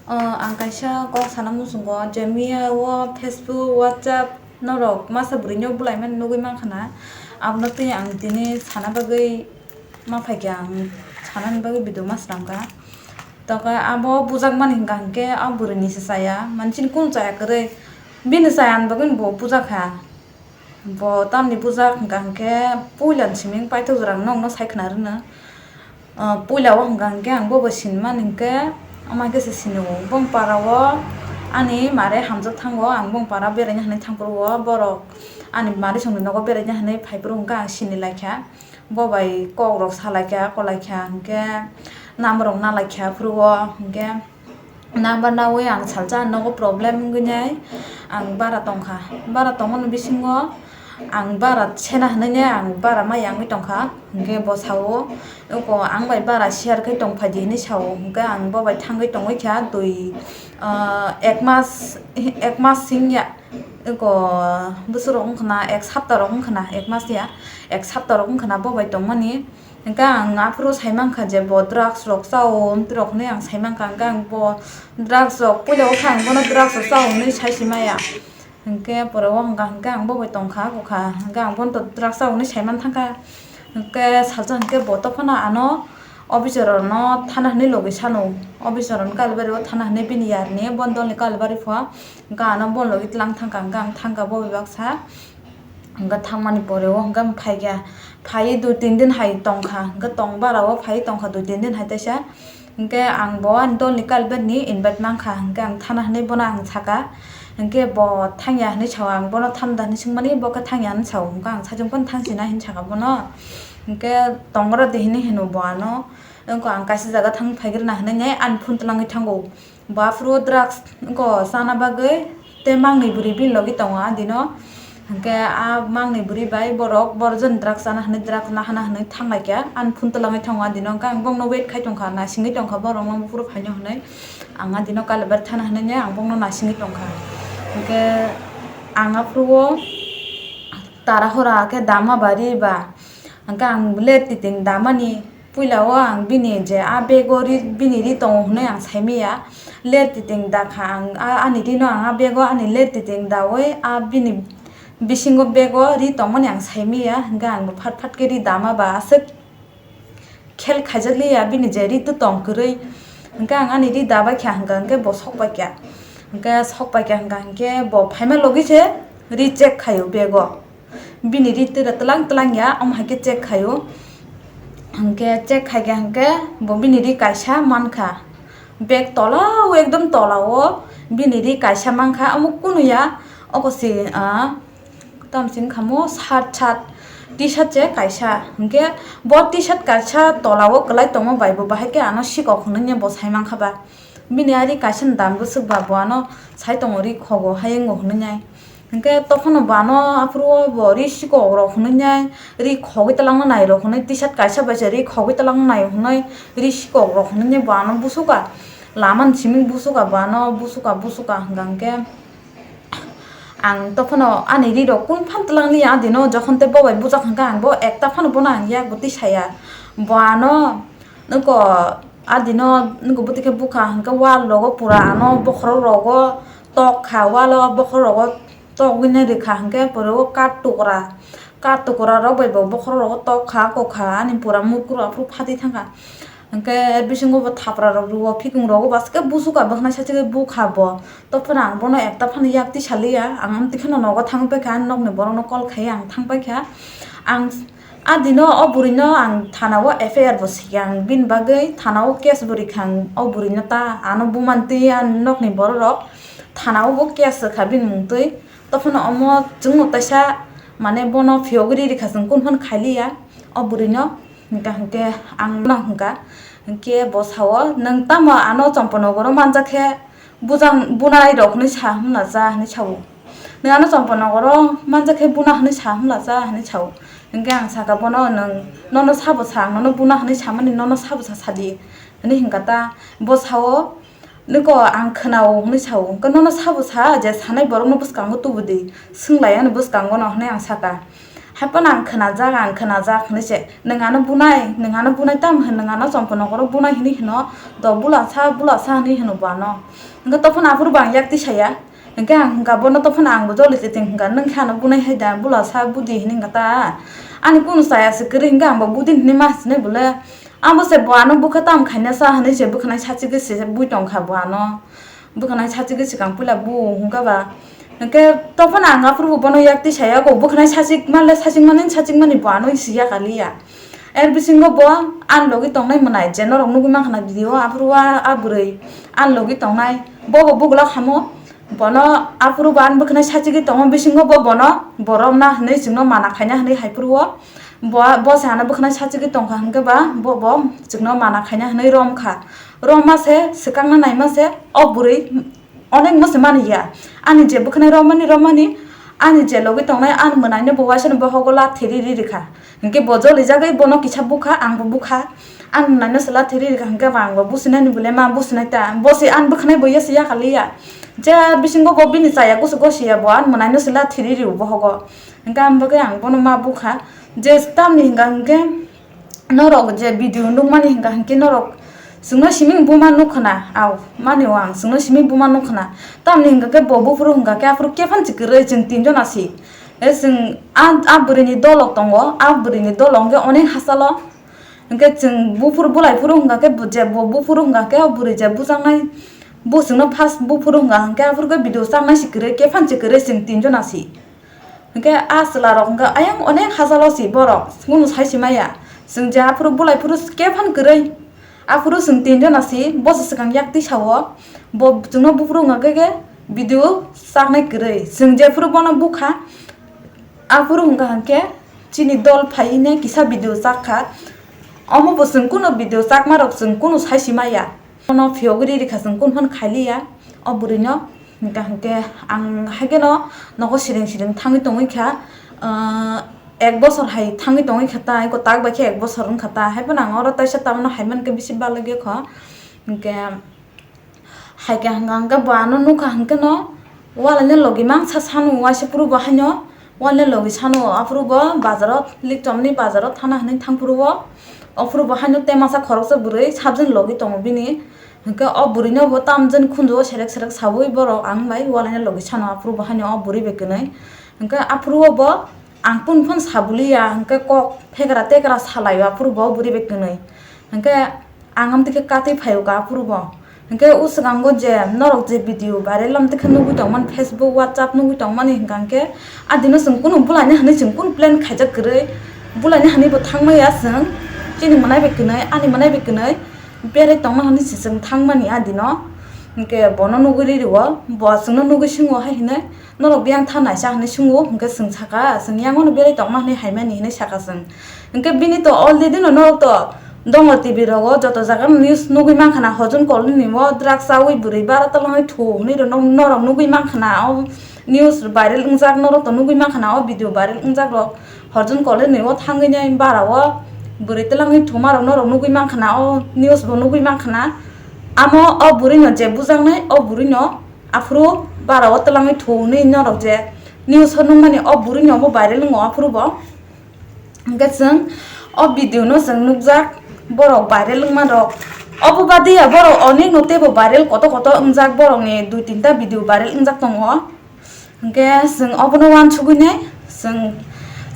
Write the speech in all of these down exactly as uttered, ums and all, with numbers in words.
O, ang kaisa kok sana muchungo, je miya o Facebook, WhatsApp norok masa bwrwino bwlaimani nugwi mankha na, abono twi ang tini sana bagwi ma phaikha, ang sanani bagwi video ma swnamkha. Tokhe abo bujakmani hwnkha hwnkhe a bwrwini se chaya, mansini kunu chaya kwrwi, bini chayani bagwino bo bujakha. Bo tamni bujak hwnkha hwnkhe puila ni simi paithak jora nokno sai khna rwno. Ah, puila o hwnkha hwnkhe ang bo bai sinimani hwnkhe, ama khe se sini o. Bong para o ani mare hamjak thango, ang bong para beraina hinwi thangphuru o, borok ani mari songni nogo beraina hinwi phaiphuru hwnkhe ang sini laikha. Bo bai kok rok sa laikha, ko laikha hwnkhe number rok na laikha phuru o hwnkhe. Number nawi ang salsa nogo problem wngwi nai, ang bara tongkha, bara tongmani bisingo ang bara sena hinwi nai, ang bara ma yangwi tongkha, hwnkhe bo sao, oko ang bai bara share khe tongphai di hinwi sao, hwnkhe ang bo bai thangwi tongwi kha dui, ah, ek mas, ek mas sing ya, oko bwswk rok wngkha na, ek sapta rok wngkha na, ek mas ya, ek sapta rok wngkha na bo bai tongmani. Hwnkhe ang aphuru sai mankha je bo drugs rok chao, amtwi rok hinwi ang sai mankha, hwnkhe ang bo drugs rok, puila o khe ang bono drugs rok chao hinwi sai si maya. Hwnkhe pore o hwnkha hwnkhe ang bo bai tongkha, bokha hwnkhe ang bono to drugs chao hinwi sai man thangkha. Hwnkhe salsa hwnkhe bo tokphano ano officer rokno thana hinwi logwi sano, officer rokno Kalibari o thana hinwi bini yarni, bono dolni Kalibari pho, hwnkhe ano bono logwi tlang thangkha, hwnkhe ang thangkha bo bai baksa. Hwnkhe thangmani pore o hwnkhe ang phaikha, phaiwi dui tin din hai tongkha, hwnkhe tong bara o phaiwi tongkha dui tin din hai teisa. Hwnkhe ang bo ani dolni Kalibari ni invite mankha, hwnkhe ang thana hinwi bono ang sakha, hwnkhe bo thangya hinwi sao, ang bono thamda hinwi swngmani, bo khe thangya hinwi sao, hwnkhe ang saichung phano thangsina hinwi sakha bono, hwnkhe tongra de hinwi hino bo ano, wngkha ang kaisa jaga thang phaigrwna hinwi ani phone twlangwi thango. Bo aphuru drugs wngkha chana bagwi tei mangni bwrwi bini logi tongo a dino. Hwnkhe a mangni bwrwi bai borok borok joni drugs chana hinwi drugs nahana hinwi thanglaikha ani phone twlangwi thango a dino. Hwnkhe ang bongno wait khai tongkha, naisingwi tongkha borokno buphuru phaino hinwi. Ang a dino Kalibari thana hinwi ang bongno naisingwi tongkha. Hwnkhe ang aphuru o tara hora khe dama bari ba hwnkhe ang late titing damani. Puila o ang bini je a bego ri, bini ri tongo hwnwi ang saimaya. Ler titing dakha ang, a, ani rino ang a bego ani ler titing dawi a bini bisingo bego ri tongmani ang saimaya. Hwnkhe ang bo phat phat khe ri dama ba aswk khel khaijak liya bini je ri tu tong kwrwi. Hwnkhe ang ani ri dabai kha hwnkha hwnkhe bo sok pai kha. Hwnkhe sok pai kha hwnkha hwnkhe bo phaima logi se ri check khaio bego. Bini ri tira tlang tlang ya, omo hai khe check khaio. Hwnkhe check khai khe hwnkhe bo bini ri kaisa mankha. Bag tola o, ekdom tola o bini ri kaisa mankha, omo kunu ya. Oko se, ah, tamo se wngkha mo shirt, shirt, T-shirt se kaisa. Hwnkhe bo T-shirt kaisa tola o kwlai tongma bai bo bahai khe ano sikok hwnwi bo sai mankha ba. Bini ari kaisa ni dam bwswk ba bo ano sai tongo ri khogo hai wngo hwnwi nai. Hwnkhe tokhono bo ano aphuru o bo ri sikok rok hwnwi nai, ri khogwi twlangna nai rok hwnwi, T-shirt kaisa bai se ri khogwi twlangna nai hwnwi, ri sikok rok hwnwi bo ano busuka, lama ni simi busuka bo ano busuka busuka hwnkha hwnkhe ang tokhono ani ri rok kun phan twlang liya adino, jokhon tei bo bai bujak hwnkha ang bo ekta phano bono ang yak bo tisaya, bo ano. Nokho adino nokho bwtwi khe bukha hwnkhe wall rogo pura ano bokhorok rogo tok kha, wall o bokhorok rogo togwi nai rwkha hwnkhe pore o kath tukra, kath tukra rok bai bo bokhorok rogo tok kha, kok kha ani pura murkuro aphuru phatwi thangkha. Hwnkhe bisingo bo thapra rok rwo, phikung rogo baske busuka bwkhwnai sachigwi bukha bo. Tokphano ang bono ekta phano yak tisaliya, ang amtwi kheno nogo thangwi paikha, ani nokni borokno call khaiwi ang thang paikha. Ang A dino o bwrwino ang thana o F I R bo sika, ang bini bagwi thana o case bo rikha, ang o bwrwino ta ano bumantwi ani nokni bororok thana o bo case rwkha bini mungtwi. Tokhono omo chwngno taisa mane bono phiyogwi ri rikha, chwng kunu phano khailiya o bwrwino. Hwnkha hwnkhe ang no hwnkha, hwnkhe bo sao, "Nwng tamo ano Chomponogoro manjak khe bujang bunai rok hwnwi sa hwnla cha?" hwnwi sao. Nwng ano Chomponogoro manjak khe buna hwnwi sa hwnla cha hwnwi sao. Hwnkhe ang sakha bono, "Nwng nono sabo sa, ang nono buna hwnwi samani nono sabo sa sadi," hwnwi hwnkha ta. Bo sao, "Nokho ang khwnao," hwnwi sao. Hwnkhe, "Nono sabo sa je sanai borokno bwskango tubu di, swnglaiyano bwskango no," hwnwi ang sakha. Haiphano ang khwnajak, ang khwnajak hinwi se, "Nwng ano bunai, nwng ano bunai tam hwn, nwng ano chompo nokoro bunai," hinwi hwno, "Do bula sa, bula sa," hinwi hwno bo ano. Hwnkhe tophano aphuru bo ang yak tisaya. Hwnkhe ang hwnkha bono tophano ang bo joli se ting hwnkha, "Nwng khe ano bunai hai da, bula sa budi," hinwi hwnkha ta. Ani kunu chaya se kwrwi hwnkhe ang bo budin hinwi ma sinai bole. Ang bo se bo ano bwkha tam khaina sa hinwi se bwkhanai sachigwi se bui tongkha bo ano. Bwkhanai sachigwi swkang puila bu hwnkha ba. Hwnkhe tophano ang aphuru bo bono yak tisaya, kok bwkhanai sachik manle sachik mani sachik mani bo ano si yak aliya. Er bisingo bo ani logi tongnai mwnai je norok nugwi mankha na video, aphuru a, a bwrwi ani logi tongnai bo bo bugula khamo. Bono aphuru bo ani bwkhanai sachigwi tongo, bisingo bo bono bo romna hinwi chwngno mana khaina hinwi haiphuru o. Bo, bo se ano bwkhanai sachigwi tongkha hwnkhe ba bo, bo chwngno mana khaina hinwi romkha. Romma se, swkangna naima se, o bwrwi onek mo se mani ya. Ani je bwkhanai romani, romani, ani je logi tongnai, ani mwnaino bo waisano bohogo lathi ri ri rikha. Hwnkhe bo jolijagwi bono kisa bukha, ang bo bukha. Ang mwnaino se lathi ri rikha hwnkhe ba ang bo businani bole ma businai ta. Bo se ani bwkhanai bo ya se ya kaliya. Je bisingo bo bini chaya kusu gosi ya bo ani mwnaino se lathi ri ri bohogo. Hwnkhe ang bagwi ang bono ma bukha. Je tamni hwnkha hwnkhe norok je video nukmani hwnkha hwnkhe norok chwngno simi buma nukkhwna, au, mani o ang chwngno simi buma nukkhwna. Tamni hwnkha khe bo buphuru hwnkha khe aphuru khe phan si kwrwi chwng tinjon asi. E chwng a, a bwrwini dolok tongo, a bwrwini dolok hwnkhe onek hachalo. Hwnkhe chwng buphuru bulai phuru hwnkha khe bo je bo buphuru hwnkha khe o bwrwi je bujaknai bo chwngno first buphuru hwnkha hwnkhe aphuru khe video chaknai si kwrwi khe phan si kwrwi chwng tinjon asi. Hwnkhe a chwla rok hwnkhe ayang onek hachalo si borok, kunu sai si maya. Chwng je aphuru bulai phuru khe phan kwrwi. Aphuru chwng tinjon asi, bosa swkang yak tisa o. Bo chwngno buphuru wngkha khe, khe video chaknai kwrwi. Chwng jephuru bono bukha, aphuru wngkha hwnkhe chini dol phaiwi kisa video chakha. Omo bo chwng kunu video chakma rok chwng kunu sai si maya. Bono phiyogwi ri rikha chwng kunu phano khailiya o bwrwino. Hwnkhe, hwnkhe ang haikhe no nogo siring siring thangwi tongwi kha, ah, ek bosor hai thangwi tongwi kha ta, eko tak bai khe ek bosor wngkha ta, haiphano ang oro taisa tamno hai mankhe bisi balai khe kho. Hwnkhe haikhe hwnkha hwnkhe bo ano nukha hwnkhe no walaino logi mangsa sanu waisa phuru bo haino. Wale logi sano, aphuru bo bazaro, Liktomni bazaro thana hinwi thangphuru o. Aphuru bo haino temasa khoroksa bwrwi sabjani logi tongo bini. Hwnkhe o bwrwino bo tamjani khunju o serek serek saui borok ang bai walaino logi sano, aphuru bo haino o bwrwi bai kwnwi. Hwnkhe aphuru o bo ang kunu phano sabuliya, hwnkhe kok phegra tegra salaio aphuru bo o bwrwi bai kwnwi. Hwnkhe ang amtwi khe katwi phaio ka aphuru bo. Hwnkhe o swkango je norok je video viral amtwi khe nugwi tongmani, Facebook, WhatsApp nugwi tongmani hwnkha hwnkhe, a dino chwng kunu bulaina hinwi chwng kunu plan khaijak kwrwi. Bulaina hinwi bo thangmaya chwng, chini mwnai bai kwnwi, ani mwnai bai kwnwi, berai tongma hinwi se chwng thangmani a dino. Hwnkhe bono nugwi ri rio, bo chwngno nugwi swngo hai hinwi. Norok biyang tha naisa hinwi swngo, hwnkhe chwng saka, chwng yangono berai tongma hinwi haimani hinwi saka chwng. Hwnkhe bini to already no norok to dongo T V rogo, joto jaga no news nugwi mankha na, hojon kolni o drugs chaui bwrwi bara twlangwi thu hinwi rw norok nugwi mankha na, o news viral wngjak norok to nugwi mankha na, o video viral wngjak rok hojon kolni o thangwi nai bara o bwrwi twlangwi thuma rok norok nugwi mankha na, o news bo nugwi mankha na. Amo o bwrwi no je bujaknai, o bwrwi no aphuru bara o twlangwi thu hinwi norok je news o nukmani o bwrwi no omo viral wngo aphuru bo. Hwnkhe chwng o video no chwng nukjak borok viral wngma rok. Obo badia borok onek no teibo viral koto koto wngjak, borokni dui tinta video viral wngjak tongo. Hwnkhe chwng obono uansugwi nai chwng,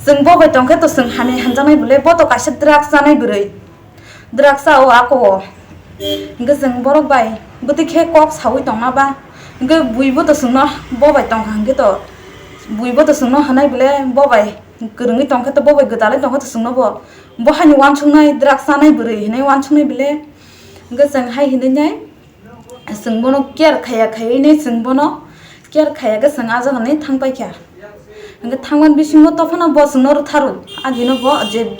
chwng bo bai tongkhe to chwng hamya hamjaknai bwle, bo to kaisa drugs chanai bwrwi. Drugs cha o ako o. Hwnkhe chwng borok bai bwtwi khe kok saui tongma ba. Hwnkhe buibo to chwngno bo bai tongkha hwnkhe to. Buibo to chwngno hwnai bwle bo bai kwrwngwi tongkhe to, bo bai gwdalwi tongkhe to chwngno bo. Bo haino uansuknai drugs chanai bwrwi hinwi uansuknai bwle. Hwnkhe chwng hai hinwi nai. Chwng bono care khaya khaywi nai chwng bono care khaya khe chwng ah jaga ni thang paikha. Hwnkhe thangmani bisingo tophano bo chwngno rwtharu. Ah dino bo je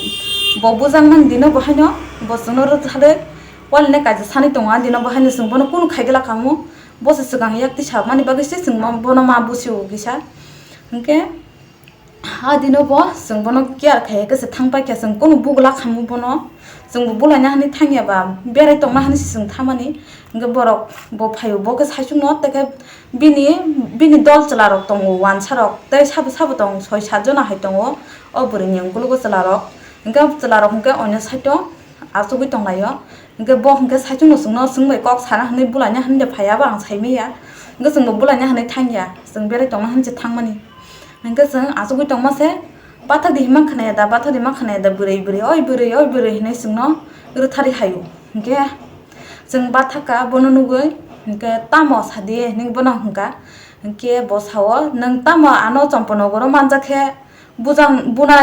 bo bujakmani dino bo haino bo chwngno rwtharwi walini kaisa sanwi tongo. Ah dino bo haino chwng bono kunu khai glak khamu. Bo se swkang yak twi samani bagwi se chwng bono ma busi o kisa. Hwnkhe Ah dino bo chwng bono care khaiya khe se thang paikha, chwng kunu bugula khamu bono, Chwngbo bulaina hwnwi thangya ba, berai tongna hwnwi se chwng thamani. Hwnkhe borok bo phaio, bo khe saichungno, tei khe bini, bini dol chwlarok tongo, wansarok, tei sabo sabo tong, soi sat jona hai tongo o bwrwini ukologo chwlarok. Hwnkhe chwlarok hwnkhe oino side-o achugwi tonglaio. Hwnkhe bo hwnkhe saichungno chwngno chwng bai kok sana hwnwi bulaina hwnwi de phaiya, abo ang saimanya. Hwnkhe chwngbo bulaina hwnwi thangya, chwng berai tongna hwnwi se thangmani. Hwnkhe chwng achugwi tongma se, "Bathak di hima khwnaya da, bathak di hima khwnaya da, bwrwi, bwrwi, oi bwrwi, oi bwrwi," hinwi chwngno rwthari haio. Hwnkhe chwng bathakha bono nugwi, hwnkhe, "Tamo sadi?" hinwi bono hwnkha. Hwnkhe bo sao, "Nwng tamo ano Chomponogoro manjak khe bujang buna